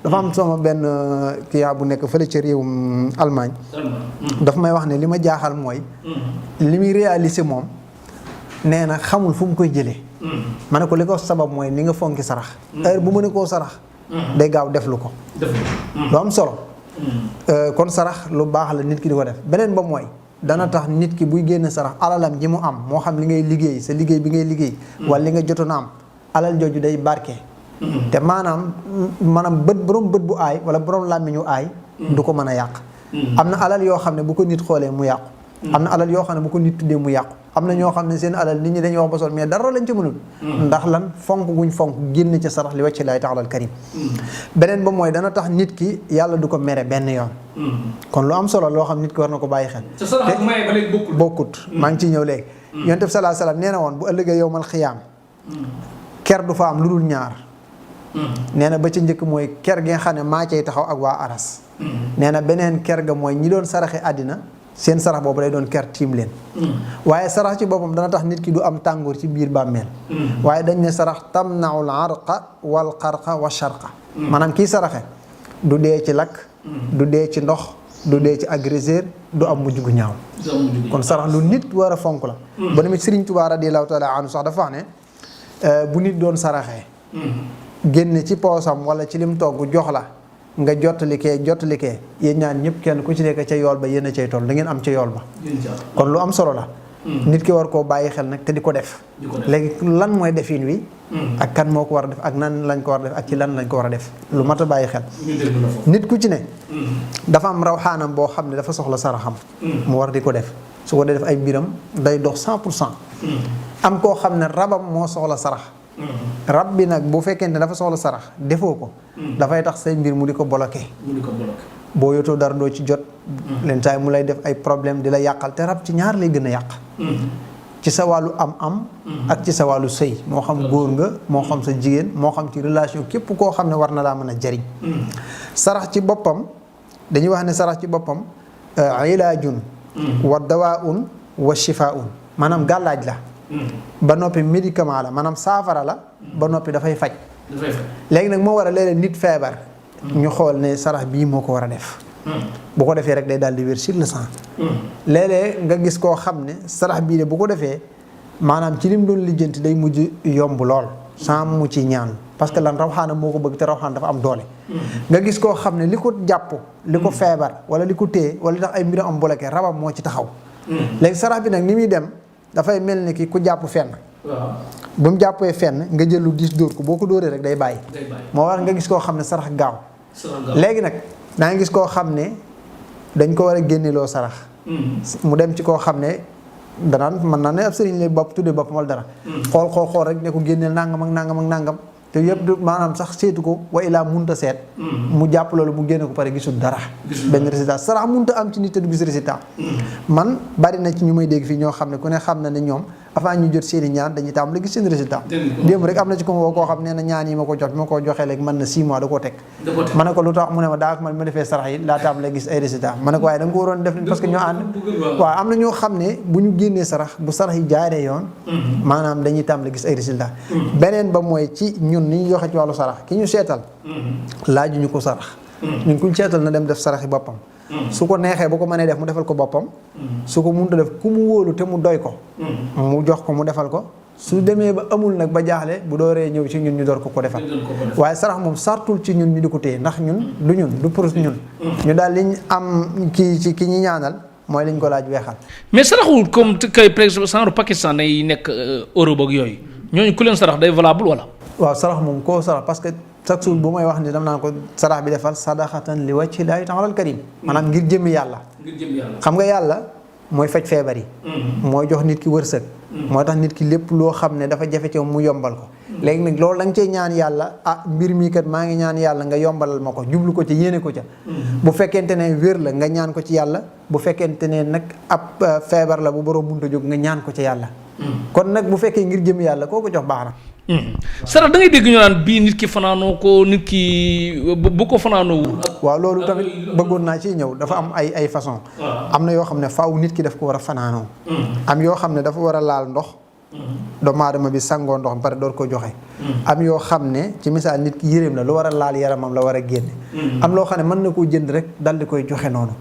dafa am sama benn client bu nekk fële ca réewum Allemagne dafa may wax ne li ma jaaxal mooy li muy réaliser moom nee na xamul fu mu koy jëlee ma ne ko li ko sabab mooy ni nga fonki sarax heure bu mëne koo sarax day gaaw def lu ko lu am solo kon sarax lu baax la nit ki di ko def beneen ba mooy dana tax nit ki buy génn sarax alalam ji mu am moo xam li ngay liggéey sa liggéey bi ngay liggéey wala li nga jotoon a am alal jooju day barke te maanaam borom bët bu aay wala borom làmmiñu aay du ko mën a yàq am na alal yoo xam ne bu ko nit xoolee mu yàqu am na alal yoo xam ne bu ko nit tuddee mu yàqu am na ñoo xam ne seen alal nit ñi dañuy wax ba sol mais dara lañ ci mënul ndax lan fonk guñ fonk génn ci sarax li wàcc laay taxalal karim beneen ba mooy dana tax nit ki yàlla du ko mere benn yoon kon lu am solo loo xam nit ki war na ko bàyyi xel te bokkut maa ngi ciy ñëw léegi yonent bi sallallahu alayhi wasallam nee na woon bu ëllëgee yowmal xiyaam ker du fa am lu dul ñaar nee na ba ca njëkk mooy ker gi nga xam ne maa cay taxaw ak waa aras nee na beneen ker ga mooy ñi doon saraxe àddina seen sarax boobu day doon ker tiim leen waaye sarax ci boppam dana tax nit ki du am tàngoor ci biir bàmmeel waaye dañ ne sarax tamnaul arqa wal qarqa wa sharqa maanaam kii saraxe du dee ci lakk du dee ci ndox du dee ci agresseur du am mujj gu ñaaw kon sarax lu nit war a fonk la ba demee Sëriñ Tuubaa radiyallaahu taala anhu sax dafa wax ne bu nit doon saraxee génne ci poosam wala ci lim togg jox la nga jottali kee yéen ñaan ñëpp kenn ku ci nekk ca yool ba yéen a cay toll da ngeen am ca yool ba kon lu am solo la nit ki war koo bàyyi xel nag te di ko def léegi lan mooy defin wi ak kan moo ko war a def ak nan lañ ko war a def ak ci lan lañ ko war a def lu mat a bàyyi xel nit ku ci ne dafa am rawxaanam boo xam ne dafa soxla saraxam mu war di ko def su ko def ay mbiram day dox 100% am koo xam ne rabam moo soxla sarax rab bi nag bu fekkente dafa soxla sarax defoo ko dafay tax say mbir mu di ko bloqué boo yotoo dara doo ci jot leen taay mu lay def ay problème di la yàqal te rab ci ñaar lay gën a yàq ci sa wàllu am ak ci sa wàllu sëy moo xam góor nga moo xam sa jigéen moo xam ci relation képp koo xam ne war na laa mën a jariñ sarax ci boppam dañuy wax ne sarax ci boppam ilaajun wa dawaun wa shifaun maanaam gàllaaj la ba noppi médicament la maanaam saafara la ba noppi dafay faj léegi nag moo war a léeg-léeg nit feebar ñu xool ne sarax bii moo ko war a def bu ko defee rek day daal di wér sur le sang léeg-léeg nga gis koo xam ne sarax bii de bu ko defee maanaam ci lim doon lijjanti day mujj yomb lool sans mu ci ñaan parce que lan rawxaana moo ko bëgg te rawxaan dafa am doole nga gis koo xam ne li ko jàpp li ko feebar wala li ko téye wala li tax ay mbiram am bloqué rabam moo ci taxaw léegi sarax bi nag ni muy dem dafay mel ni ki ku jàpp fenn bu mu jàppee fenn nga jël lu diis dóor ko boo ko dóoree rek day bàyyi moo war nga gis koo xam ne sarax gaaw léegi nag daa nga gis koo xam ne dañ ko war a génneloo sarax mu dem ci koo xam ne danaan mën naa ne ab sëriñ lay bopp tuddee boppam wala dara xool rek ne ko génneel nangam ak nangam ak nangam te yëpp maanaam sax seetu ko wa ilaa munta seet mu jàpp loolu mu génne ko pare gisul dara benn résultat sarax munta am ci nit te du gis résultat man bari na ci ñu may dégg fii ñoo xam ne ku ne xam na ne ñoom avant ñu jot seeni ñaan dañuy tàmbali gis seen résultat démb rek am na ci ko ma woo koo xam nee na ñaan yi ma ko jot ma ko joxee léegi mën na 6 mois da koo teg ma ne ko lu tax mu ne ma daa ma defee sarax yi laa tàmbalee gis ay résultat ma ne ko waaye da nga ko waroon def parce que ñoo ànd waaw am na ñoo xam ne bu ñu génnee sarax bu sarax yi jaaree yoon maanaam dañuy tàmbali gis ay résultat beneen ba mooy ci ñun ni ñu joxe ci wàllu sarax ki ñu seetal laaju ñu ko sarax ñun kuñ seetal na dem def sarax yi boppam su ko neexee bu ko mënee def mu defal ko boppam su ko mënut a def ku mu wóolu te mu doy ko mu jox ko mu defal ko su demee ba amul nag ba jaaxle bu dooree ñëw ci ñun ñu door ko defal waaye sarax moom sartul ci ñun ñu di ko téye ndax ñun du pour ñun ñu daal liñ am kii ci ki ñi ñaanal mooy liñ ko laaj weexal mais saraxul comme kay par exemple genre Pakistan day nekk Europe ak yooyu ñooñu ku leen sarax day valable wala waaw sarax moom koo sarax parce que chaque jour bu may wax ni dam naan ko sarax bi defal sadaxatan li wajhi llaahi ta'aalal karim maanaam ngir jëmmi yàlla xam nga yàlla mooy faj feebar yi mooy jox nit ki wërsëg mooy tax nit ki lépp loo xam ne dafa jafe ci mu yombal ko léegi nag loolu da nga cey ñaan yàlla mbir mii kat maa ngi ñaan yàlla nga yombalal ma ko jublu ko ci yéene ko ca bu fekkente ne wér la nga ñaan ko ci yàlla bu fekkente ne nag ab feebar la bu borom mënut a jóg nga ñaan ko ci yàlla kon nag bu fekkee ngir jëmmi yàlla koo ko jox baax na sarax da ngay dégg ñu naan bii nit ki fanaanoo ko nit ki bu ko fanaanoo waaw loolu tamit bëggoon naa ci ñëw dafa am ay façon am na yoo xam ne faaw nit ki daf ko war a fanaanoo am yoo xam ne dafa war a laal ndox doomu aadama bi sangoo ndox mi pare door ko joxe. am yoo xam ne ci misaal nit ki yéreem la lu war a laal yaramam la war a génne. am loo xam ne mën na koo jënd rek dal di koy joxe noonu.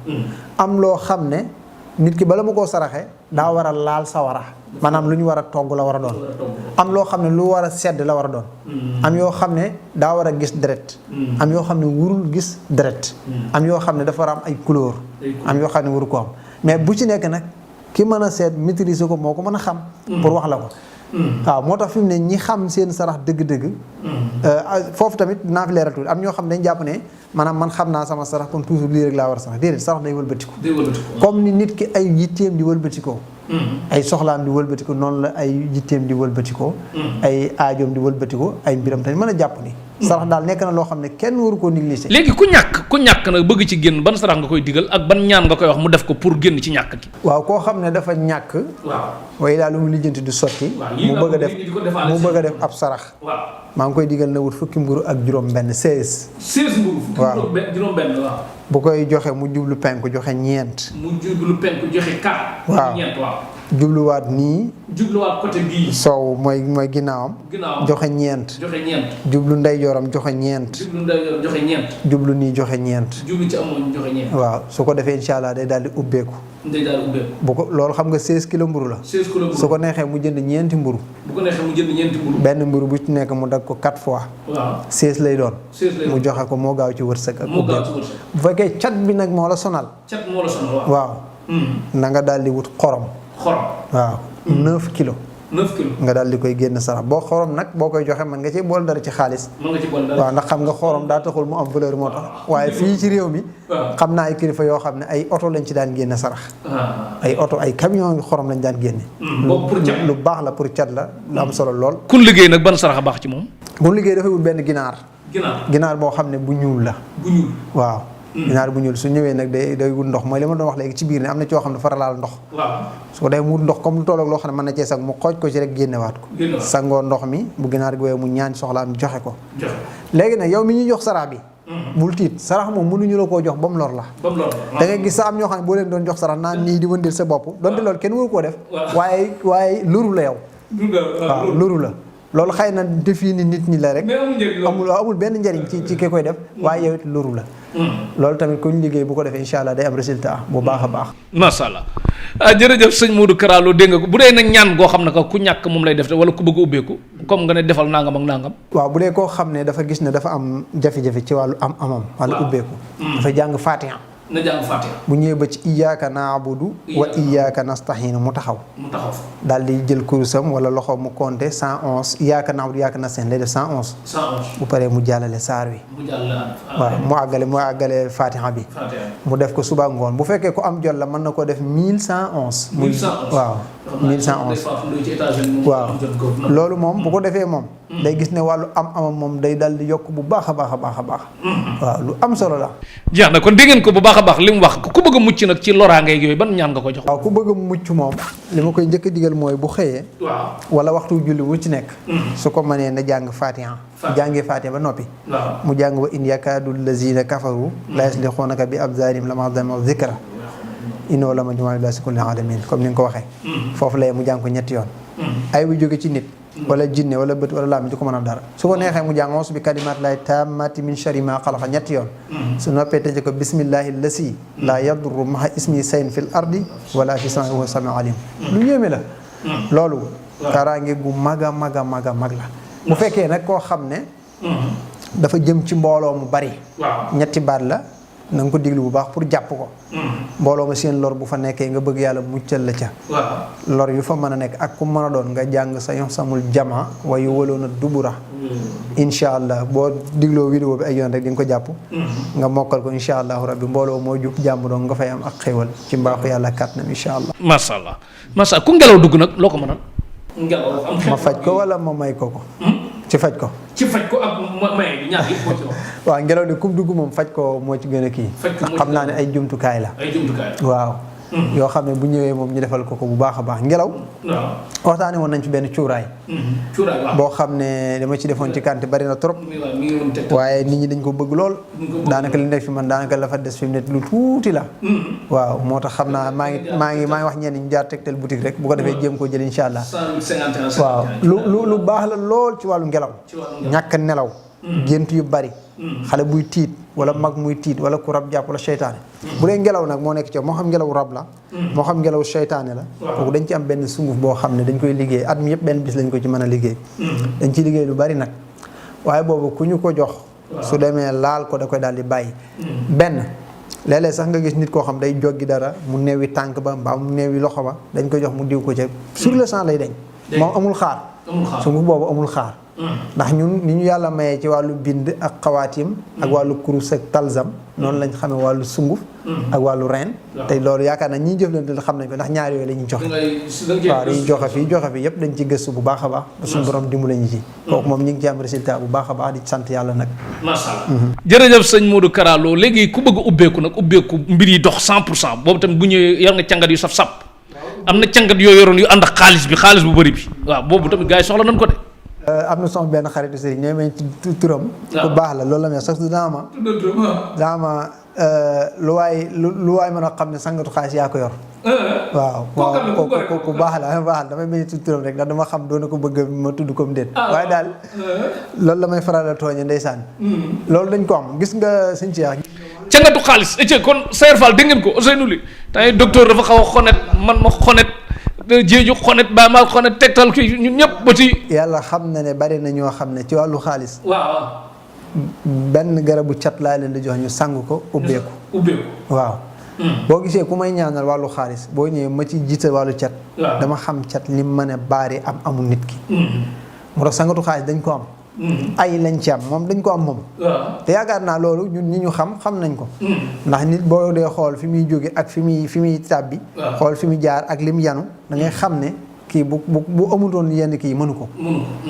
am loo xam ne nit ki bala ma koo saraxe daa war a laal sawara maanaam lu ñu war a togg la war a doon. am loo xam ne lu war a sedd la war a doon. am yoo xam ne daa war a gis deret. am yoo xam ne wurul gis deret. am yoo xam ne dafa war a am ay couleur. am yoo xam ne wuru ko am mais bu ci nekk nag ki mën a seet maîtriser ko moo ko mën a xam. pour wax la ko. waaw moo tax fi mu ne ñi xam seen sarax dëgg-dëgg. foofu tamit dinaa fi leeral tuuti am ñoo xam ne dañ jàpp ne maanaam man xam naa sama sarax kon toujours lii rek laa war a sarax déedéet sarax day wëlbatiku. comme ni nit ki ay yitteem di wëlbatikoo. ay soxlaam di wëlbatikoo noonu la ay yitteem di wëlbatikoo. ay aajoom di wëlbatikoo ay mbiram tamit mën a jàpp ni. sarax daal nekk na loo xam ne kenn waru koo négliger. léegi ku ñàkk nag bëgg ci génn ban sarax nga koy digal ak ban ñaan nga koy wax mu def ko pour génn ci ñàkk gi. waaw koo xam ne dafa ñàkk. waaw waaye daal lu mu lijjanti du sotti. mu bëgg a def ab sarax. maa ngi koy digal na wut fukki mburu ak juróom-benn 16. 16 mburu. waaw juróom-benn waaw. bu koy joxe mu jublu penku joxe ñeent. mu jublu penku joxe 4. waaw ñeent waaw. jubluwaat nii. jubluwaat côté bii. soow mooy ginnaawam. joxe ñeent. jublu ndeyjooram joxe ñeent. jublu nii joxe ñeent. jublu ci amoon joxe ñeent. waaw su ko defee incha allah day daal di ubbeeku. bu ko loolu xam nga 16 kilo mburu la. 16 kilo mburu su ko neexee mu jënd ñeenti mburu. benn mburu bu ci nekk mu dag ko 4 fois. waaw 16 lay doon. mu joxe ko moo gaaw ci wërsëg ak ubbeeku. bu fekkee cat bi nag moo la sonal. waaw. na nga daal di wut xorom. waaw 9 kilos. 9 kilos nga daal di koy génn sarax boo xorom nag boo koy joxe mën nga ci bool dara ci xaalis. waaw ndax xam nga xorom daa taxul mu am valeur moo tax waaye fii ci réew mi. xam naa ay kilifa yoo xam ne ay oto lañ ci daan génne sarax. ay oto ay camion yu xorom lañ daan génne. lu baax la pour cat la lu am solo lool. kun liggéey nag ban sarax a baax ci moom. bu liggéey dafay wut benn ginaar boo xam ne bu ñuul la. waaw. ginaar bu ñuul su ñëwee nag day wut ndox mooy li ma doon wax léegi ci biir ne am na coo xam ne dafa laal ndox. su ko dee mu wut ndox comme lu tolloog loo xam ne mën na cee sag mu xooj ko ci rek génnewaat ko. sangoo ndox mi bu ginaar gi wooyee mu ñaan soxlaam joxe ko. léegi nag yow mi ñuy jox sarax bi. bul tiit sarax moom mënuñu la koo jox ba mu lor la. da ngay gis sa am ñoo xam ne boo leen doon jox sarax naan nii di wëndeel sa bopp donte loolu kenn waru koo def. waaye loru la yow. waaw loru la. loolu xëy na defi ni nit ñi la rek. amul benn njariñ ci ki koy def waaye yow it loru la. loolu tamit ku ñu liggéey bu ko defee incha allah day am résultat bu baax a baax. macha allah jërëjëf sëñ Modou Kara Lo dégg nga ko bu dee nag ñaan goo xam ne ku ñàkk moom lay def wala ku bëgg a ubbeeku comme nga ne defal nangam ak nangam. waaw bu dee koo xam ne dafa gis ne dafa am jafe-jafe ci wàllu amam. wala ubbeeku. dafa jàng Fatiha. na jàng Fatiha. bu ñëwee ba ci iyyaka na'budu wa iyyaka nasta'in mu taxaw. daal di jël kurusam wala loxo mu compter 111 iyyaka na'budu iyyaka nasta'in lay def 111. bu paree mu jàllale saar wi. waaw mu àggale Fatiha bi. mu def ko suba ngoon bu fekkee ko am jot la mën na ko def 1111. 1111 waaw 1111. waaw loolu moom bu ko defee moom. day gis ne wàllu amam moom day dal di yokk bu baax a baax a baax a baax. waaw lu am solo la. jeex na kon dégg ngeen ko bu baax a baax li mu wax ku bëgg a mucc nag ci loraange yooyu ban ñaan nga ko jox. waaw ku bëgg a mucc moom li ma koy njëkk a digal mooy bu xëyee. waaw wala waxtu julli bu ci nekk. su ko mënee na jàng Fatiha. jàngee Fatiha ba noppi. mu jàng wa in yakaadu lazina kafaru la yasliqunaka bi absarihim lamma sami'u dhikra innahu la majmu'un ila kulli alamin comme ni nga ko waxee. foofu la mu jàng ko ñetti yoon. ay bu jóge ci nit. wala jinne wala bët wala laam di ko mën a dara su ko neexee mu jàng auzu bi kalimaati llaahi taammaati min sharri maa xalaqa ñetti yoon. su noppee tëjee ko bismillahi lasi laa yadurru ma'a ismihi shay'un fil ardi wala fis samaa'i wa huwa samii'un aliim. lu yéeme la. loolu. kaaraange gu mag a mag a mag a mag la. bu fekkee nag koo xam ne. dafa jëm ci mbooloo mu bari. ñetti baat la. na nga ko diglu bu baax pour jàpp ko. mbooloo ma seen lor bu fa nekkee nga bëgg yàlla muccal la ca. lor yu fa mën a nekk ak ku mën a doon nga jàng sa yoon samul jama wayu waloon a dubura. incha allah boo digloo vidéo bi ay yoon rek di nga ko jàpp. nga mokkal ko incha allahu rabbi mbooloo moo jub jàmm doon nga fay am ak xéwal ci mbaaxu yàlla kàttanam incha allah. macha allah macha allah ku ngelaw dugg nag loo ko mënal. ngelaw ma faj ko wala ma may ko. ci faj ko. ak may bi ñaar yëpp moo ci wax. waaw ngelaw li kum dugg moom faj ko moo ci gën a kii. xam naa ne ay jumtukaay la. ay jumtukaay. waaw yoo xam ne bu ñëwee moom ñu defal ko bu baax a baax ngelaw. waaw waxtaanee woon nañ ci benn cuuraay. cuuraay waaw boo xam ne dama ci defoon ci kante bari na trop. waaye nit ñi dañ ko bëgg lool. daanaka li nekk fi man daanaka la fa des fi mu ne lu tuuti la. waaw moo tax xam naa maa ngi wax ñenn ñi jaar Tektal boutique rek bu ko defee jéem koo jël incha allah. waaw lu baax la lool ci wàllu ngelaw. ñàkk nelaw. gént yu bari. xale buy tiit wala mag muy tiit wala ku rab jàpp wala seytaane. bu dee ngelaw nag moo nekk ci moo xam ngelaw rab la. moo xam ngelaw seytaane la. kooku dañ ci am benn sunguf boo xam ne dañ koy liggéey at mi yëpp benn bis lañ ko ci mën a liggéey. dañ ciy liggéey lu bari nag waaye boobu ku ñu ko jox. su demee laal ko da koy daal di bàyyi. benn léeg-léeg sax nga gis nit koo xam day joggi dara mu neewi tànk ba mbaa mu neewi loxo ba dañ ko jox mu diw ko ca sur le champ lay deñ moom amul xaar. sunguf boobu amul xaar. ndax ñun ni ñu yàlla mayee ci wàllu bind ak xawaatim ak wàllu kurus ak talzam noonu lañ xamee wàllu sunguf ak wàllu reen te loolu yaakaar na ñiy jëflante la xam nañ ko ndax ñaar yooyu la ñuy joxe waaw dañuy joxe fii yëpp dañ ci gëstu bu baax a baax ba suñu borom dimbali ñu ci kooku moom ñu ngi ci am résultat bu baax a baax di sant yàlla nag masha Allah jërëjëf sëñ Modou Kara Lo léegi ku bëgg ubbeeku nag ubbeeku mbir yi dox 100% boobu tamit bu ñëwee yor nga càngat yu saf-sap am na càngat yoo yoroon yu ànd ak xaalis bu bëri bi waaw boobu tamit gars yi soxla nañ ko de am na sama benn xaritu sëriñ ñooy may turam ku baax la loolu la may sax daa ma lu waay mën a xam ne sangatu xaalis yaa ko yor waaw ku baax la damay may turam rek ndax dama xam doona ko bëgg ma tudd comme déet waaye daal loolu la may faral a tooñe ndeysaan loolu dañ ko am gis nga sëñ Cheikh cangatu xaalis ecce kon Sayer Fall dégg ngeen ko Ousseynou Ly tey docteur dafa xaw a xonet man ma xonet jéeju xonet ba ma xonet Tektal kii ñun ñëpp ba ci yàlla xam na ne bari na ñoo xam ne ci wàllu xaalis waaw benn garabu cat laa leen di jox ñu sang ko ubbeeku waaw boo gisee ku may ñaanal wàllu xaalis boo ñëwee ma ci jiital wàllu cat dama xam cat li mën a baari amul nit ki moo tax sangatu xaalis dañ ko am ay lañ ci am moom dañ ko am moom te yaakaar naa loolu ñun ñi ñu xam nañ ko ndax nit boo dee xool fi muy jóge ak fi muy tàbbi xool fi muy jaar ak lim yanu da ngay xam ne kii bu amutoon yenn kii mënu ko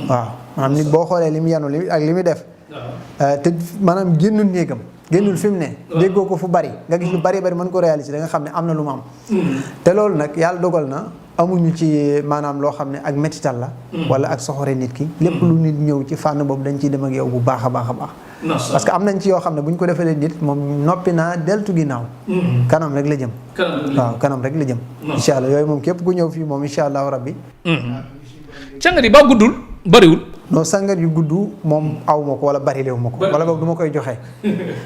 waaw maanaam nit boo xoolee lim yanu ak li muy def te maanaam génnul néegam génnul fi mu ne déggoo ko fu bari nga gis lu bari mën ko réaliser da nga xam ne am na lu mu am te loolu nag yàlla dogal na amuñu ci maanaam loo xam ne ak métital la wala ak soxore nit ki lépp lu nit ñëw ci fànn boobu dañ ciy dem ak yow bu baax a baax a baax parce que am nañ ci yoo xam ne bu ñu ko defalee nit moom noppi naa deltu ginnaaw kanam rek la jëm waaw kanam rek la jëm incha allah yooyu moom képp ku ñëw fii moom incha allahu rabbi càngat yi ba guddul bariwul non sangat yu gudd moom aw ma ko wala bari leewu ma ko wala boog du ma koy joxe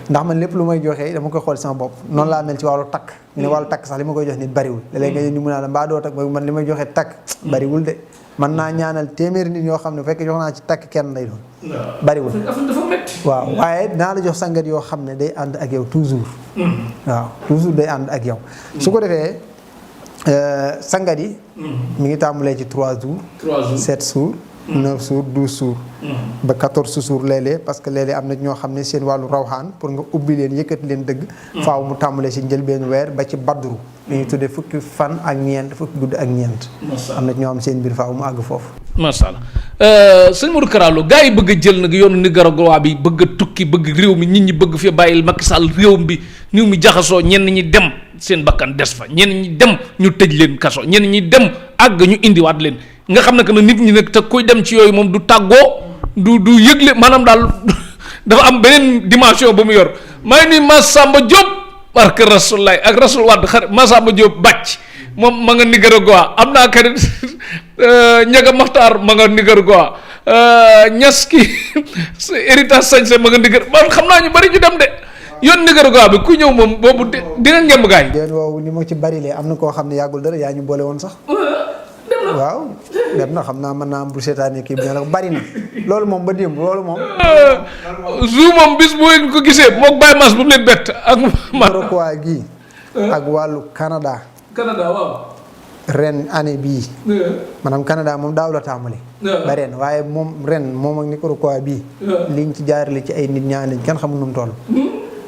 ndax man lépp lu may joxe dama koy xool sama bopp noonu laa mel ci wàllu takk ñu ne wàllu takk sax li ma koy jox nit bariwul léeg-léeg nga ni mun naa la mbaa doo takk man li may joxe takk bariwul de man naa ñaanal téeméeri nit yoo xam ne bu fekkee jox naa ci takk kenn lay doon bariwul waaw waaye dinaa la jox sangat yoo xam ne day ànd ak yow toujours waaw toujours day ànd ak yow su ko defee sangat yi mi ngi tàmbalee ci 3 jours 7 jours 9 jours 12 jours ba 14 jours léeg-léeg parce que léeg-léeg am na ñoo xam ne seen wàllu rawxaan pour nga ubbi leen yëkkati leen dëgg faaw mu tàmbalee si njëlbeen weer ba ci badru li ñuy tuddee fukki fan ak ñeent fukki guddi ak ñeent am na ñoo xam seen mbir faaw mu àgg foofu masha Allah sëñ Modou Kara Lo gars yi bëgg a jël nag yoonu Nicaragua bi bëgg a tukki bëgg réew mi nit ñi bëgg fi bàyyil Macky Sall réew mi jaxasoo ñenn ñi dem seen bakkan des fa ñenn ñi dem ñu tëj leen kaso ñenn ñi dem àgg ñu indiwaat leen nga xam ne que nit ñi nag te kuy dem ci yooyu moom du tàggoo du yëgle maanaam daal dafa am beneen dimension bu mu yor maa ngi nii Massamba Diop barke Rasulullah ak Rasul Wade xarit Massamba Diop bàcc moom ma nga Nicaragua am naa xarit Ñaga Maxtaar ma nga Nicaragua ñas ki héritage sañse ma nga Nicaragua man xam naa ñu bari ñu dem de yoon Nicaragua bi ku ñëw moom boobu dina ngemb gaay déen woowu ni ma ci bari lee am na koo xam ne yàggul dara yaa ñu boole woon sax waaw dem na xam naa mën naa am bu seetaanee kii bi ne la bari na loolu moom ba démb loolu moom zou moom bis bu ngeen ko gisee mook Baye Mass bu mu leen bett ak Nicaragua gii ak wàllu Canada waaw ren année bii maanaam Canada moom daaw la tàmbali ba ren waaye moom ak Nicaragua bii liñ ci jaarale ci ay nit ñaan lañ kenn xamul nu mu toll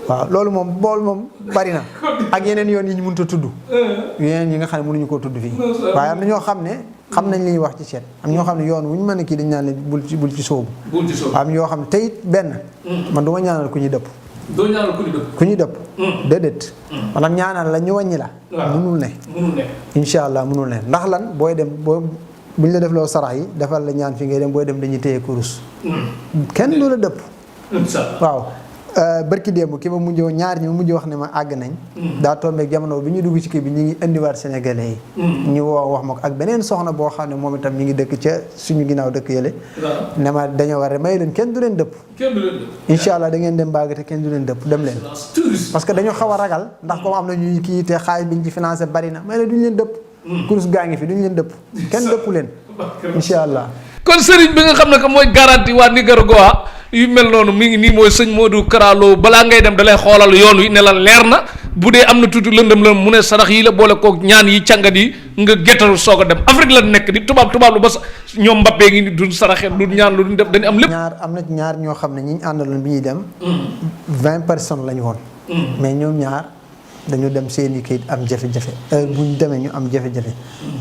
waaw loolu moom bari na ak yeneen yoon yi ñu mënut a tudd yeneen yi nga xam ne mënuñu koo tudd fii waaye am na ñoo xam ne xam nañ li ñuy wax ci seet am ñoo xam ne yoon wu ñu mën a kii dañ naan leen bul ci sóobu am yoo xam ne tey benn man du ma ñaanal ku ñuy dëpp doo ñaanal ku ñu dëpp. ku ñu dëpp. déedéet. maanaam ñaanal la ñu wàññi la. munul ne. incha allah munul ne ndax lan booy dem bu ñu la def loo sarax yi defal la ñaan fi ngay dem booy dem dañuy téye kurus. kenn du la dëpp. waaw. barki démb ki ma mujjoo ñaar ñi ma mujj wax ne ma àgg nañ. daa tombeek jamono bi ñu dugg ci kii bi ñu ngi indiwaat sénégalais yi. ñu wax ma ko ak beneen soxna boo xam ne moom itam ñu ngi dëkk ca suñu ginnaaw dëkk yële. ne ma dañoo war a may leen kenn du leen dëpp. incha allah da ngeen dem baag te kenn du leen dëpp dem leen. parce que dañoo xaw a ragal ndax comme am na ñuy kii te xaalis bi ñu ci financé bari na may leen duñu leen dëpp. kurus gaa ngi fi duñu leen dëpp kenn dëpp leen. incha allah. kon sëriñ bi nga xam ne que mooy garanti waa Nicaragua yu mel noonu mi ngi nii mooy sëñ Modou Kara Lo balaa ngay dem dalay xoolal yoon wi ne la leer na bu dee am na tuuti lëndëm mu ne sarax yi la boole kook ñaan yi càngat yi nga géttalu soog a dem Afrique la nekk di tubaab lu ba ñoom Mbappé ngi ni duñ saraxe du ñaan lu duñ def dañu am lépp. am na ñaar ñoo xam ne ñi ñu àndaloon bi ñuy dem. 20 personnes la ñu woon. mais ñoom ñaar dañu dem seen i kayit am jafe-jafe bu ñu demee ñu am jafe-jafe.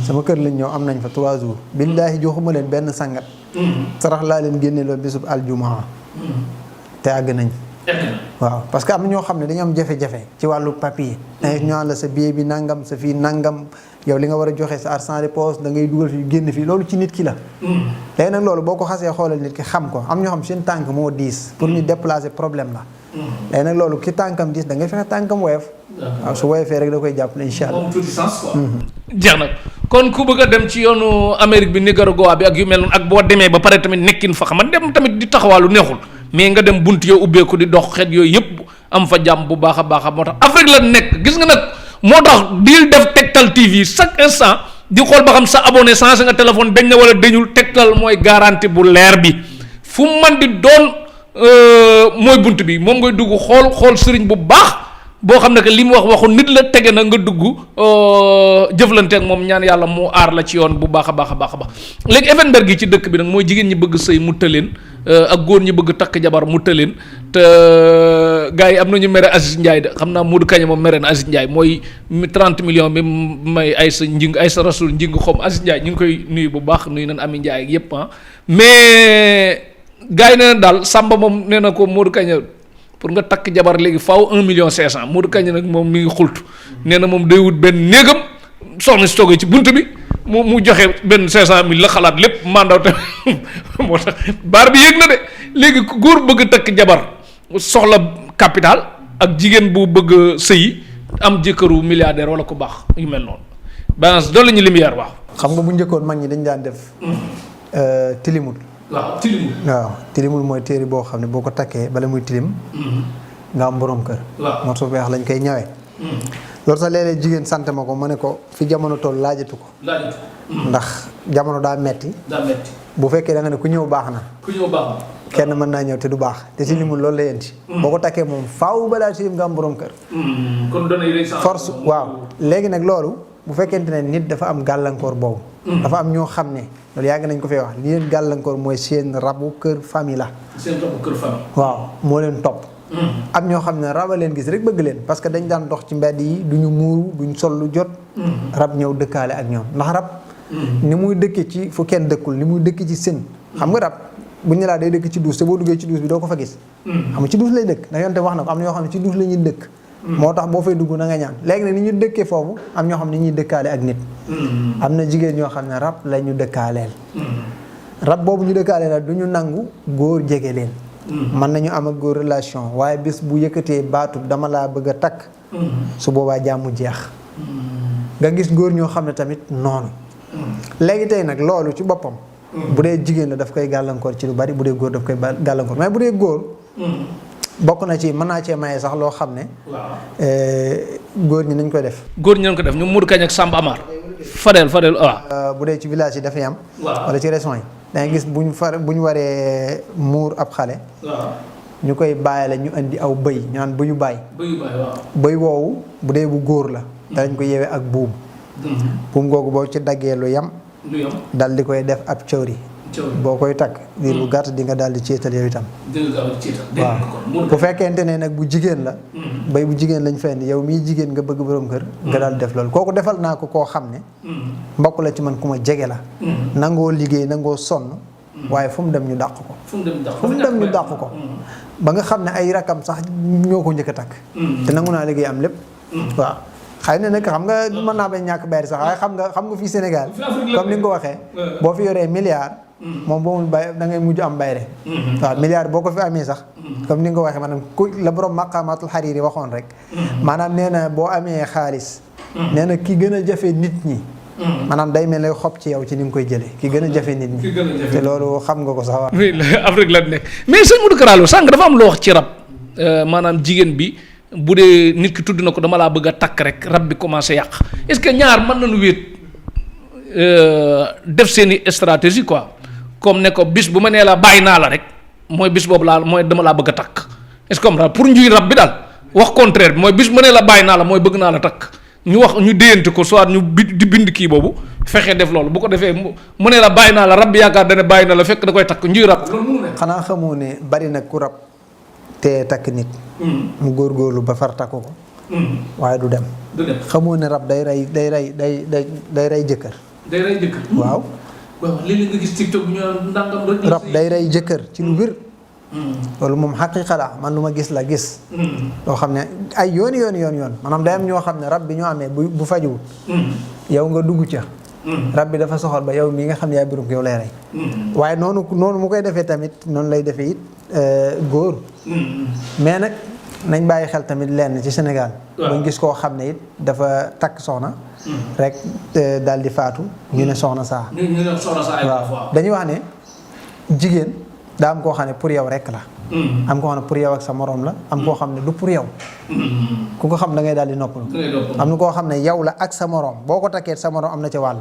sama kër lañ ñëw am nañ fa 3 jours. billaahi joxuma leen benn sangat. sarax laa leen génne loo bésub aljumaa te àgg nañ. waaw parce que am na ñoo xam ne dañu am jafe-jafe ci wàllu papier. dañuy ñaan la sa billet bi nangam sa fii nangam yow li nga war a joxe sa argent de poche da ngay dugal fii génn fii loolu ci nit ki la. léegi nag loolu boo ko xasee xoolal nit ki xam ko am ñoo xam seen tànk moo diis pour ñu déplacer problème la. léegi nag loolu ki tànkam diis da ngay fexe tànkam woyof. waaw su woyofee rek da koy jàppale incha allah. moom tuuti sens quoi. jeex na kon ku bëgg a dem ci yoonu Amérique bi Nicaragua bi ak yu mel noonu ak boo demee ba pare tamit nekkin fa xam dem tamit di taxawaalu neexul mais nga dem bunt yow ubbeeku di dox xeet yooyu yëpp am fa jàmm bu baax a baax moo tax Afrique la nekk gis nga nag moo tax diil def Tektal TV chaque instant di xool ba xam sa abonné changé nga téléphone dañ na wala dañul Tektal mooy garantie bu leer bi fu man di doon mooy bunt bi moom ngay dugg xool sëriñ bu baax boo xam ne que li mu waxu nit la tege na nga dugg jëflante ak moom ñaan yàlla mu aar la ci yoon bu baax a baax a baax a baax léegi Effenberg gi ci dëkk bi nag mooy jigéen ñi bëgg sëy mu tëleen ak góor ñi bëgg takk jabar mu tëleen te gars yi am nañu mere Aziz Ndiaye de xam naa Modou Kañe moom mere na Aziz Ndiaye mooy 30 millions bi may ay sa rasul njing xom Aziz Ndiaye ñu ngi koy nuyu bu baax nuyu nañ Ami Ndiaye ak yëpp mais gars yi nee na daal Samba moom nee na ko Modou Kañe pour nga takk jabar léegi faaw 1,5 million Modou Kañe nag moom mi ngi xultu nee na moom day wut benn néegam soxna si toogee ci bunt bi mu joxe benn 500,000 la xalaat lépp mandaw te moo tax baar bi yéeg na de léegi ku góor bëgg takk jabar soxla capital ak jigéen bu bëgg sëyi am jëkkëru milliardaire wala ku baax yu mel noonu balance doon la ñu lumière waaw. xam nga bu njëkkoon mag ñi dañ daan def. tilimul. waaw tilimul mooy téere boo xam ne boo ko takkee bala muy tilim. nga am borom kër. waaw moo tax weex lañ koy ñawee. loolu sax léeg-léeg jigéen sant ma ko ma ne ko fi jamono toll laajatu ko. ndax jamono daa metti. bu fekkee da nga ne ku ñëw baax na. kenn mën naa ñëw te du baax te tilimul loolu lay indi. boo ko takkee moom faaw balaa tilim nga am borom kër. kon force waaw léegi nag loolu bu fekkente ne nit dafa am gàllankoor boobu. dafa am ñoo xam ne loolu yàgg nañ ko fee wax li leen gàllankoor mooy seen rabu kër famille la. waaw moo leen topp. am ñoo xam ne rab a leen gis rek bëgg leen parce que dañ daan dox ci mbedd yi duñu muuru duñ sol lu jot. rab ñëw dëkkaale ak ñoom ndax rab. ni muy dëkkee ci fu kenn dëkkul ni muy dëkkee ci sën. xam nga rab bu ñu laa day dëkk ci duus te boo duggee ci duus bi doo ko fa gis. xam nga ci duus lay dëkk da yonte wax na ko am na ñoo xam ne ci duus la ñuy dëkk. moo tax boo fay dugg na nga ñaan léegi nag ni ñu dëkkee foofu am ñoo xam ne ñuy dëkkaale ak nit. am na jigéen ñoo xam ne rab la ñu dëkkaaleel. rab boobu ñu dëkkaaleel la du ñu nangu góor jege leen. mën nañu am ak góor relation waaye bis bu yëkkatee baatub dama laa bëgg a takk. su boobaa jàmm jeex. nga gis góor ñoo xam ne tamit noonu. léegi tey nag loolu ci boppam. bu dee jigéen la daf koy gàllankoor ci lu bari bu dee góor daf koy gàllankoor mais bu dee góor. bokk na ci mën naa cee maye sax loo xam ne. góor ñi nañ koy def. góor ñi nañ ko def ñoom Modou Kañ ak Samba Amar. Fadel waaw. bu dee ci village yi dafay am. wala ci régions yi. da ngay gis bu ñu waree muur ab xale. ñu koy bàyyi la ñu indi aw bëy ñu naan bëyu baay. bëy woowu bu dee bu góor la. danañ ko yeewee ak buum. buum googu boo ci daggee lu yam. dal di koy def ab cawri. boo koy takk diir bu gàtt di nga daal di céetal yow itam. waaw bu fekkente ne nag bu jigéen la. bay bu jigéen lañ fay indi yow mii jigéen nga bëgg borom kër. nga daal def loolu kooku defal naa ko koo xam ne. mbokk la ci man ku ma jege la. nangoo liggéey nangoo sonn. waaye fu mu dem ñu dàq ko. fu mu dem ñu dàq ko. ba nga xam ne ay rakam sax ñoo ko njëkk a takk te nangu naa liggéey am lépp waaw xëy na nag xam nga mën naa bañ ñàkk bayre sax waaye xam nga fii Sénégal comme ni nga ko waxee boo fi yoree milliard moom boo mun bay da ngay mujj am bayre waaw milliard boo ko fi amee sax comme ni nga ko waxee maanaam ku la borom maqamatul Hariri waxoon rek maanaam nee na boo amee xaalis nee na ki gën a jafe nit ñi maanaam day mel ne xob ci yow ci ni nga koy jëlee ki gën a jafe nit ñi te loolu xam nga ko sax waaw Afrique la nekk mais sëñ Modou Kara Lo sànq dafa am loo wax ci rab maanaam jigéen bi bu dee nit ki tudd na ko dama laa bëgg a takk rek rab bi commencé yàq est-ce que ñaar mën nañu wéet def seeni stratégie quoi comme ne ko bis bu ma nee la bàyyi naa la rek mooy bis boobu laa mooy dama laa bëgg a takk est-ce que comme pour njuy rab bi daal wax contraire bi mooy bis bu ma nee la bàyyi naa la mooy bëgg naa la takk ñu wax ñu déyante ko soit ñu di bind kii boobu fexe def loolu bu ko defee mu ne la bàyyi naa la rab bi yaakaar dana bàyyi na la fekk da koy takk njuy rab loolu mënu ne xanaa xamoo ne bari nag ku rab te takk nit mu góorgóorlu ba far takk ko waaye du dem xamoo ne rab day rey jëkkër day rey jëkkër waaw léeg-léeg nga gis TikTok bu ñu ndàngam rek rab day rey jëkkër ci lu wér loolu moom xaqiiqa la man lu ma gis la gis loo xam ne ay yoon maanaam day am ñoo xam ne rab bi ñoo amee bu fajuwut yow nga dugg ca rab bi dafa soxal ba yow mii nga xam ne yaay birum yow lay rey waaye noonu mu koy defee tamit noonu lay defee it góor mais nag nañ bàyyi xel tamit lenn ci Sénégal bañ gis koo xam ne it dafa takk soxna rek daal di faatu ñu ne soxna saa waaw dañuy wax ne jigéen daa am koo xam ne pour yow rek la am koo xam ne pour yow ak sa morom la am koo xam ne du pour yow ku ko xam da ngay daal di noppalu am na koo xam ne yow la ak sa morom boo ko takkee sa morom am na ca wàll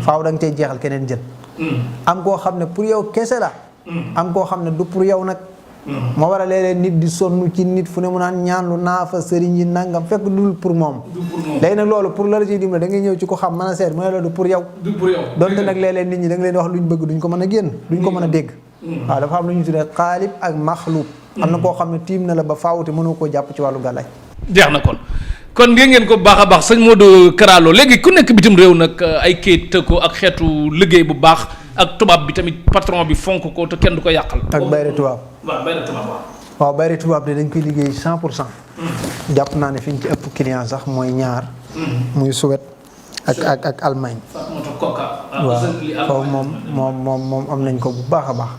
faaw da nga cay jeexal keneen jël am koo xam ne pour yow kese la am koo xam ne du pour yow nag moo war a léeg-léeg nit di sonn ci nit fu ne mu naan ñaan lu naa fa sëriñ yi nangam fekk dul pour moom léegi nag loolu pour la la ciy dimbale da ngay ñëw ci ko xam mën a seet mu ne la du pour yow donte nag léeg-léeg nit ñi da nga leen wax luñ bëgg duñ ko mën a génn duñ ko mën a dégg waaw dafa am lu ñu tuddee xaalib ak maxluub am na koo xam ne tiim na la ba faawute mënoo koo jàpp ci wàllu gàllaay jeex na kon ngeen ko baax a baax sëñ Modou Kara Lo léegi ku nekk bitim réew nag ay kayit ko ak xeetu liggéey bu baax ak tubaab bi tamit patron bi fonk ko te kenn du ko yàqal ak bayre tubaab waaw bayre tubaab de dañ koy liggéey 100% jàpp naa ne fi ñu ci ëpp client sax mooy ñaar muy Suède ak Allemagne waaw foofu moom am nañ ko bu baax a baax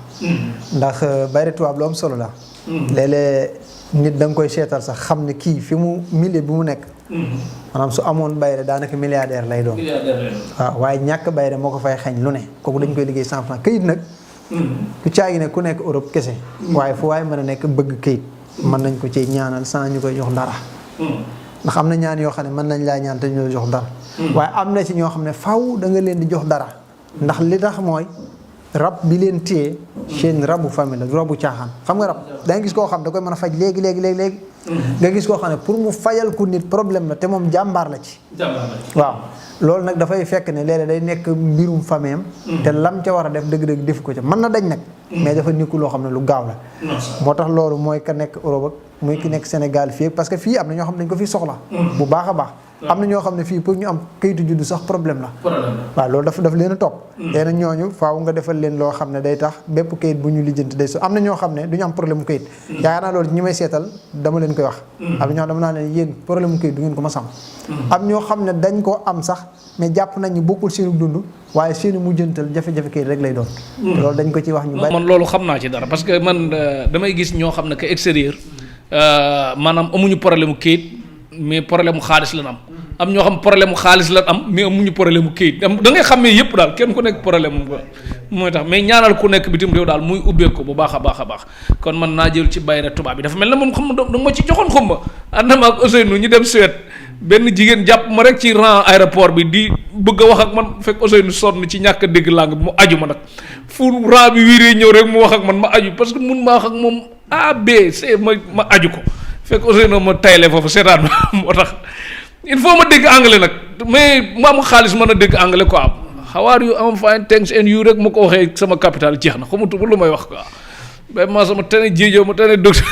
ndax bayre tubaab lu am solo la léeg-léeg nit da nga koy seetal sax xam ne kii fi mu milieu bi mu nekk maanaam su amoon bayre daanaka milliardaire lay doon waaw waaye ñàkk bayre moo ko fay xañ lu ne kooku dañ koy liggéey 100% këyit nag ku caagi ne ku nekk Europe kese waaye fu waaye mën a nekk bëgg këyit mën nañ ko ci ñaanal sans ñu koy jox dara ndax am na ñaan yoo xam ne mën nañ laa ñaan te ñu jox dara waaye am na ci ñoo xam ne faw da nga leen di jox dara ndax li tax mooy rab bi leen téye seen rabu famille la du rabu caaxaan xam nga rab da nga gis koo xam da koy mën a faj léegi nga gis koo xam ne pour mu fajal ku nit problème la te moom jàmbaar la ci waaw loolu nag dafay fekk ne léeg-léeg day nekk mbirum fameem te lam ca war a def dëgg-dëgg def ko ca mën na dañ nag mais dafa nikku loo xam ne lu gaaw la moo tax loolu mooy ka nekk Europe ak muy ki nekk Sénégal fii parce que fii am na ñoo xam ne dañ ko fii soxla bu baax a baax am na ñoo xam ne fii pour ñu am kayitu juddu sax problème la waaw loolu daf leen a topp léegi nag ñooñu faaw nga defal leen loo xam ne day tax bépp kayit bu ñu lijjanti day so am na ñoo xam ne du ñu am problème mu kayit yaakaar naa loolu ñi may seetal dama leen koy wax am na ñoo xam dama naa leen yéen problème mu kayit du ngeen ko ma sam am ñoo xam ne dañ ko am sax mais jàpp nañ ñu bokkul seenu dund waaye seenu mujjantal jafe-jafe kayit rek lay doon loolu dañ ko ci wax ñu bari man loolu xam naa ci dara parce que man damay gis ñoo xam ne que extérieur maanaam amuñu problème mu kayit mais problème mu xaalis la am ñoo xam problème mu xaalis la am mais amuñu problème mu kayit da ngay xamee yëpp daal kenn ku nekk problème mu mooy tax mais ñaanal ku nekk bitim réew daal muy ubbee ko bu baax a baax kon man naa jël ci bayre tubaab bi dafa mel ne moom xam da ma ci joxoon xam ma ànd ma ak Ousseynou ñu dem Suède benn jigéen jàpp ma rek ci rang aéroport bi di bëgg a wax ak man fekk Ousseynou sonn ci ñàkk a dégg langue bi mu aju ma nag fu rang bi wiiree ñëw rek mu wax ak man ma aju parce que mun ma wax ak moom A B C ma aju ko fekk Ousseynou ma tayle foofu seetaan ma moo tax il faut ma dégg anglais nag mais mu am xaalis mën a dégg anglais quoi how are you I'm fine thanks and you rek mu ko waxee sama capital jeex na xamatu lu may wax quoi ba ma sama tane jéejoo ma tane docteur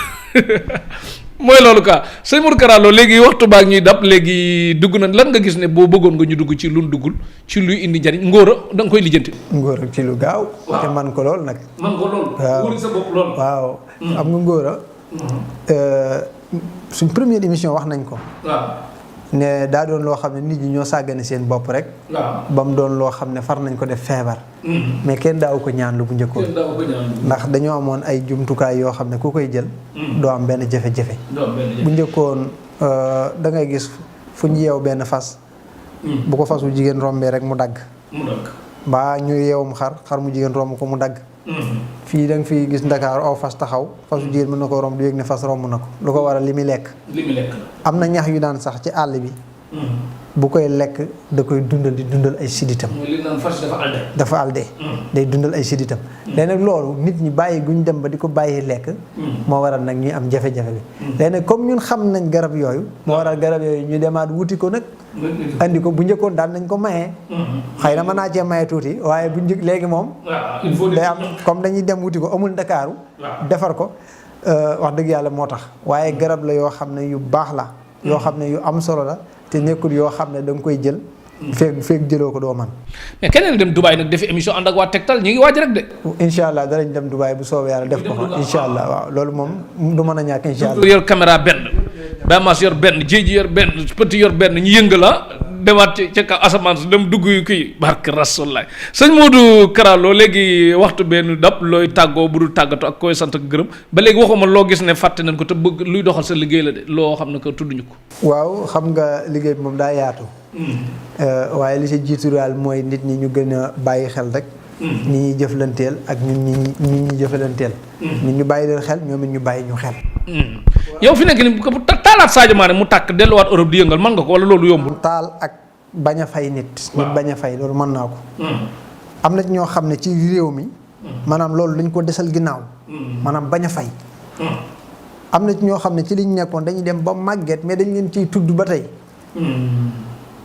mooy loolu quoi sëñ Modou Kara Lo léegi waxtu baa ñuy dab léegi dugg na lan nga gis ne boo bëggoon nga ñu dugg ci lu duggul ci luy indi njariñ ngóora da nga koy lijjanti. ngóora ci lu gaaw. te man ko lool nag. man ko lool. waaw wóor sa bopp lool. waaw am nga ngóora. suñ première émission wax nañ ko. waaw. ne daa doon loo xam ne nit ñi ñoo sàggane seen bopp rek. waaw. ba mu doon loo xam ne far nañ ko def feebar. mais kenn daaw ko ñaan lu bu njëkkoon. kenn daaw ko ñaan. ndax dañoo amoon ay jumtukaay yoo xam ne ku koy jël. doo am benn jafe-jafe. bu njëkkoon da ngay gis fu ñu yeew benn fas. bu ko fasu jigéen rombee rek mu dagg. mbaa ñu yeewum xar mu jigéen romb ko mu dagg. fii da nga fi gis Ndakaaru aw fas taxaw fasu jigéen mën na ko romb du yëg ne fas romb na ko lu ko waral li muy lekk. am na ñax yu daan sax ci àll bi. bu koy lekk da koy dundal di dundal ay siditam. li naan fas dafa alde. day dundal ay siditam. léegi nag loolu nit ñi bàyyi guñ dem ba di ko bàyyi lekk. moo waral nag ñuy am jafe-jafe bi. léegi nag comme ñun xam nañ garab yooyu. moo waral garab yooyu ñu demaat wuti ko nag. andi ko bu njëkkoon daan nañ ko maye. xëy na mën naa cee maye tuuti waaye bu njëkk léegi moom. day am comme dañuy dem wuti ko amul Ndakaaru. defar ko wax dëgg yàlla moo tax. waaye garab la yoo xam ne yu baax la. yoo xam ne yu am solo la te nekkul yoo xam ne da nga koy jël. feeg jëloo ko doo man mais keneen dem Dubaay nag defi émission ànd ak waa Tektal ñu ngi waaj rek de. incha allah danañ dem Dubaay bu soobee yàlla def ko fa incha allah waaw loolu moom du mën a ñàkk incha allah. yor caméra benn Bamas yor benn Jéeji yor benn Petit yor benn ñu yëngala demaat ci kaw asamaan si dem dugg kii barke Rasulullah sëñ Modou Kara Lo léegi waxtu benn dab looy tàggoo bu dul tàggatoo ak koy sant ak gërëm ba léegi waxuma loo gis ne fàtte nañ ko te bëgg luy doxal sa liggéey la de loo xam ne ko tudduñu ko. waaw xam nga liggéey bi moom daa yaatu. waaye li ci jiitu daal mooy nit ñi ñu gën a bàyyi xel rek. ñi ñuy jëflanteel ak ñun ñi jëflanteel. nit ñu bàyyi leen xel ñoom it ñu bàyyi ñu xel. yow fi nekk ni bu taalaat Sadio Mané mu tàkk delluwaat Europe di yëngal mën nga ko wala loolu yombul. taal ak bañ a fay nit. nit bañ a fay loolu mën naa ko. am na ñoo xam ne ci réew mi. maanaam loolu dañ ko desal ginnaaw. maanaam bañ a fay. am na ñoo xam ne ci liñ nekkoon dañuy dem ba màgget mais dañ leen ciy tudd ba tey.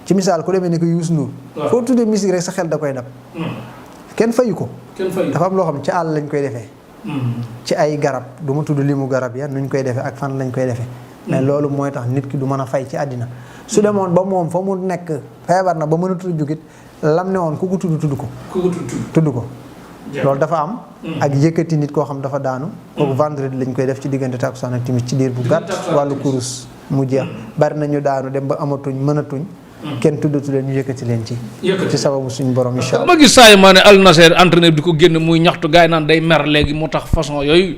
ci misaal ku demee ne ko Youssou Ndour. foo tuddee musique rek sa xel da koy dab. kenn fayu ko. dafa am loo xam ne ci àll lañ koy defee. ci ay garab du ma tudd limu garab ya nuñ koy defee ak fan lañ koy defee. mais loolu mooy tax nit ki du mën a fay ci àddina. su demoon ba moom fa mu nekk feebar na ba mënatul jugit lam ne woon ku ko tudd ko. tudd ko. loolu dafa am. ak yëkkati nit koo xam dafa daanu. kooku vendredi lañ koy def ci diggante takkusaan ak timis ci diir bu gàtt wàllu kurus mu jeex bari nañu daanu dem ba amatuñ mënatuñ. kenn tuddatu leen ñu yëkkati leen ci sababu suñu borom incha allah. ma gis Sadio Mané Al Nassr entraîneur di ko génn muy ñaxtu gars yi naan day mer léegi moo tax façon yooyu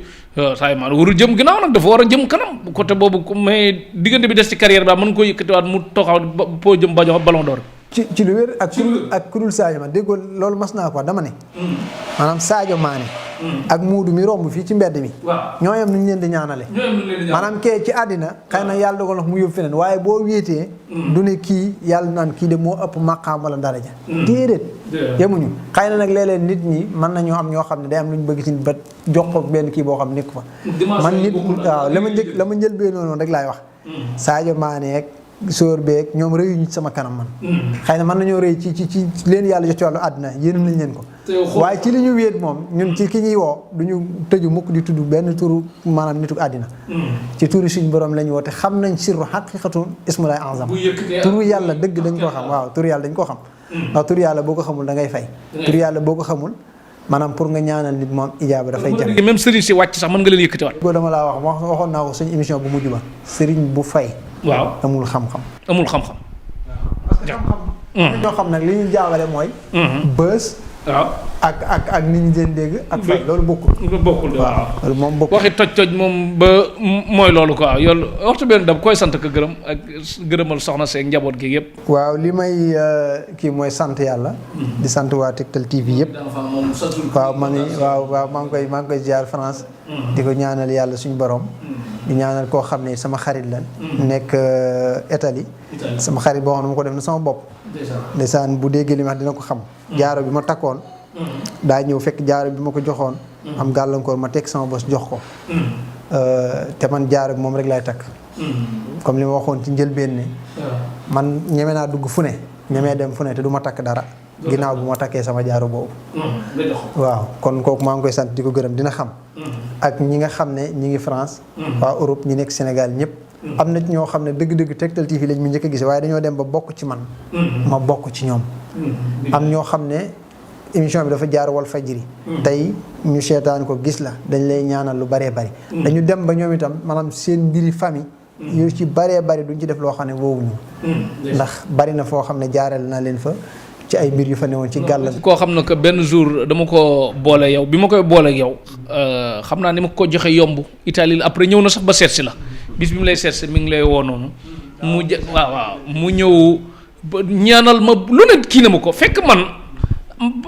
Sadio Mané warul jëm ginnaaw nag dafa war a jëm kanam côté boobu mais diggante bi des ci carrière ba mën ko yëkkatiwaat mu toxaw boo jëm bañoo ballon d'or. ci lu wér ak kurul Sadio Mané déggoo loolu mas naa ko dama ne. maanaam Sadio Mané. ak muudu mi romb fii ci mbedd mi. ñoo yem nu ñu leen di ñaanale. maanaam kee ci àddina xëy na yàlla dogal na mu yóbbu feneen waaye boo wéetee. du ne kii yàlla naan kii de moo ëpp maqaam wala daraja. déedéet. yemuñu xëy na nag léeg-léeg nit ñi mën nañoo am ñoo xam ne day am lu ñu bëgg ci ba jox ko benn kii boo xam ne nekk fa. man nit waaw la ma njël bee noonu rek laay wax. Sadio Mané ak sóor beeg ñoom rëyuñu ci sama kanam man. xëy na mën nañoo rëy ci leen yàlla jot ci wàllu àddina yéenam nañ leen ko. waaye ci li ñu wéet moom ñun ci ki ñuy woo du ñu tëju mukk di tudd benn turu maanaam nitu àddina. ci turu suñu borom la ñu woo te xam nañ sirru xaqiqatu ismulay azam. turu yàlla dëgg dañ koo xam waaw turu yàlla dañ koo xam. ndax turu yàlla boo ko xamul da ngay fay. turu yàlla boo ko xamul maanaam pour nga ñaanal nit moom ijaaba dafay jafe. même sëriñ si wàcc sax mën nga leen yëkkatiwaat. boo dama laa waxoon naa ko suñu émission bu mujj ba sëriñ bu fay. waaw amul xam-xam. amul xam-xam. parce que xam-xam. ñoo xam nag li ñu jaawale mooy. bës. waaw ak nit ñi leen dégg ak fay loolu bokkul. waaw loolu moom bokkul. waxi toj moom ba mooy loolu quoi yow waxtu benn dam koy sant ko gërëm ak gërëmal soxna seeg njaboot gi yëpp. waaw li may kii mooy sant yàlla. di sant waa Tektal TV yëpp. waaw maa ngi koy ziar France. di ko ñaanal yàlla suñu borom. di ñaanal koo xam ne sama xarit la. nekk Italie. sama xarit boo xam ne ma ko def na sama bopp. ndeysaan bu déggee li ma wax dina ko xam. jaaro bi ma takkoon. daa ñëw fekk jaaro bi ma ko joxoon. am gàllankoor ma teg sama bos jox ko. te man jaaro bi moom rek laay takk. comme li ma waxoon ci njëlbeen ne. man ñeme naa dugg fu ne. ñemee dem fu ne te du ma takk dara. ginnaaw bu ma takkee sama jaaro boobu. waaw kon kooku maa ngi koy sant di ko gërëm dina xam. ak ñi nga xam ne ñi ngi France. waa Europe ñi nekk Sénégal ñëpp. am na ñoo xam ne dëgg-dëgg Tektal TV lañ mu njëkk a gis waaye dañoo dem ba bokk ci man. ma bokk ci ñoom. am ñoo xam ne émission bi dafa jaar wal fajiri tey ñu seetaan ko gis la dañ lay ñaanal lu bëree bëri dañu dem ba ñoom itam maanaam seen mbiri famille yu ci bëree bëri duñ ci def loo xam ne woowuñu ndax bari na foo xam ne jaareel na leen fa ci ay mbir yu fa newoon ci gàll koo xam ne que benn jour dama ko boole yow bi ma koy boole ak yow xam naa ni ma ko joxe yomb Italie la après ñëw na sax ba seet si la bis bi mu lay seet si mi ngi lay woo noonu waaw mu ñëw ñaanal ma lu ne kii na ma ko fekk man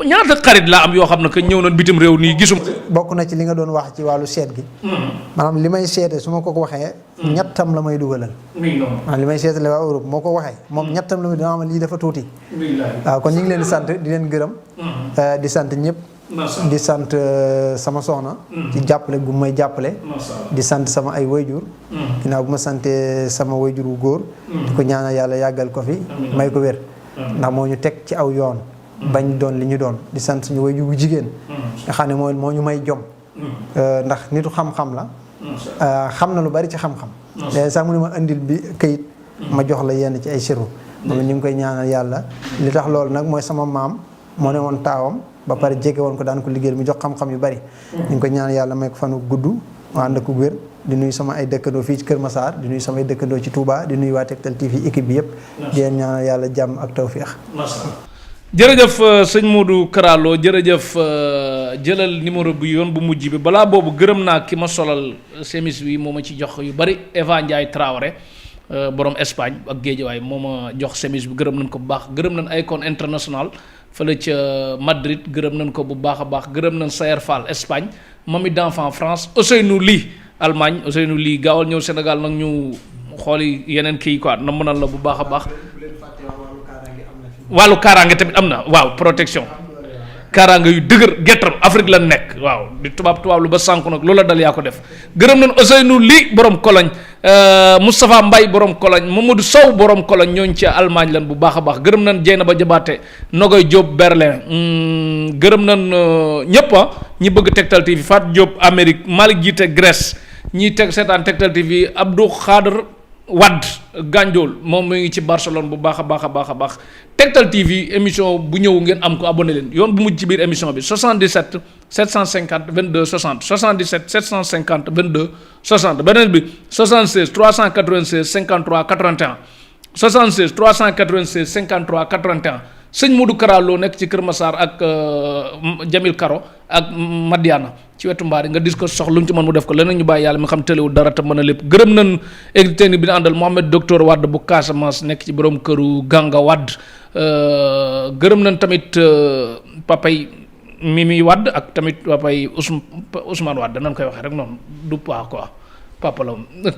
ñaata xarit laa am yoo xam ne que ñëw na bitim réew nii gisuma. bokk na ci li nga doon wax ci wàllu seet gi maanaam li may seete su ma ko waxee ñettam la may dugalal maanaam li may seetale waa Europe moo ko waxee moom ñettam la may dama am lii dafa tuuti waaw kon ñu ngi leen di sant di leen gërëm di sant ñëpp di sant sama soxna ci jàppale gu may jàppale di sant sama ay wayjur ginnaaw bu ma sante sama wayjur wu góor di ko ñaanal yàlla yàggal ko fi may ko wér ndax moo ñu teg ci aw yoon bañ doon li ñu doon di sant suñu wayjur bu jigéen nga xam ne moo ñu may jom ndax nitu xam-xam la xam na lu bari ci xam-xam léegi sax mu ne ma indil bi këyit ma jox la yenn ci ay siru moom ñu ngi koy ñaanal yàlla li tax loolu nag mooy sama maam moo ne woon taawam ba pare jege woon ko daan ko liggéeyal mu jox xam-xam yu bari ñu ngi koy ñaanal yàlla may ko fanu gudd ànd ak wér di nuyu sama ay dëkkandoo fii ci Kër Massar di nuyu sama ay dëkkandoo ci Touba di nuyu waa Tektal TV équipe bi yëpp di leen ñaanal yàlla jàmm ak tawféex. jërëjëf sëñ Modou Kara Lo jërëjëf jëlal numéro bi yoon bu mujj bi balaa boobu gërëm naa ki ma solal semis bi moo ma ci jox yu bari Eva Ndiaye Traoré borom Espagne ak Géejawaay moo ma jox semis bi gërëm nañ ko bu baax gërëm nañ Icon International fële ca Madrid gërëm nañ ko bu baax a baax gërëm nañ Sayer Fall Espagne Mami d'enfant France Ousseynou Ly Allemagne Ousseynou Ly gaawal ñëw Sénégal nag ñu xooli yeneen kii quoi na mënal la bu baax a baax wàllu kaaraange tamit am na waaw protection kaaraange yu dëgër gettal Afrique la nekk waaw di tubaab lu ba sànku nag loola dal yaa ko def gërëm nañ Ousseynou Ly borom Cologne Moustapha Mbaye borom Cologne Mamadou Sow borom Cologne ñooñ ci Allemagne lan bu baax a baax gërëm nañ Dieynaba Jabaate Nogoy Diop Berlin gërëm nañ ñëpp ñi bëgg Tektal TV Fat Diop Amérique Malick Jiite Grèce ñiy teg seetaan Tektal TV Abdou Khader Wade Gandiol moom mu ngi ci Barcelone bu baax a baax a baax a baax Tektal TV émission bu ñëw ngeen am ko abonné leen yoon bu mujj ci biir émission bi 77 750 22 60 77 750 22 60 beneen bi 76 396 53 81 76 396 53 81 sëñ Modou Kara Lo nekk ci Kër Massar ak Jamil Karo ak Madiana ci wetu mbaari nga dis ko sox lu mu ci mën mu def ko leneen ñu bàyyi yàlla mi xam tëlewul dara te mën a lépp gërëm nañ équipe technique bi ñu àndal Mohamed Docteur Wade bu Casamance nekk ci borom këru Ganga Wade gërëm nañ tamit papay Mimi Wade ak tamit papay Ousmane Wade nan koy waxee rek noonu du pas quoi papa la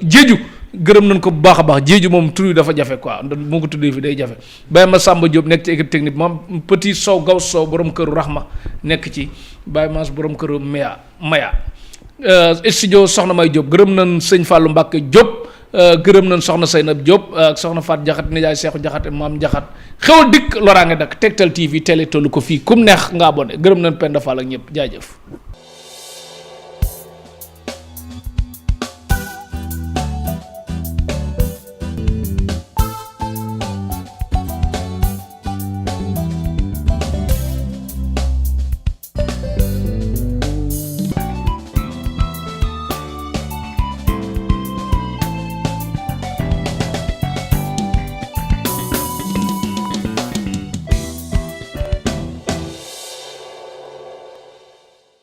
jéeju gërëm nañ ko bu baax a baax jéeju moom tur yi dafa jafe quoi moo ko tuddee fi day jafe Baye ma Samba Diop nekk ci équipe technique moom petit Sow gaw Sow borom këru Rahma nekk ci Baye Mass borom këru Maya studio Soxna May Diop gërëm nañ sëñ Fallou Mbacke Diop gërëm nañ soxna Seynab Diop ak soxna Faat Jaxate nijaay Seexu Jaxate maam Jaxat xewal dikk loraange dak Tektal TV télé tollu ko fii kum neex nga abonné gërëm nañ Penda Fall ak ñëpp jaajëf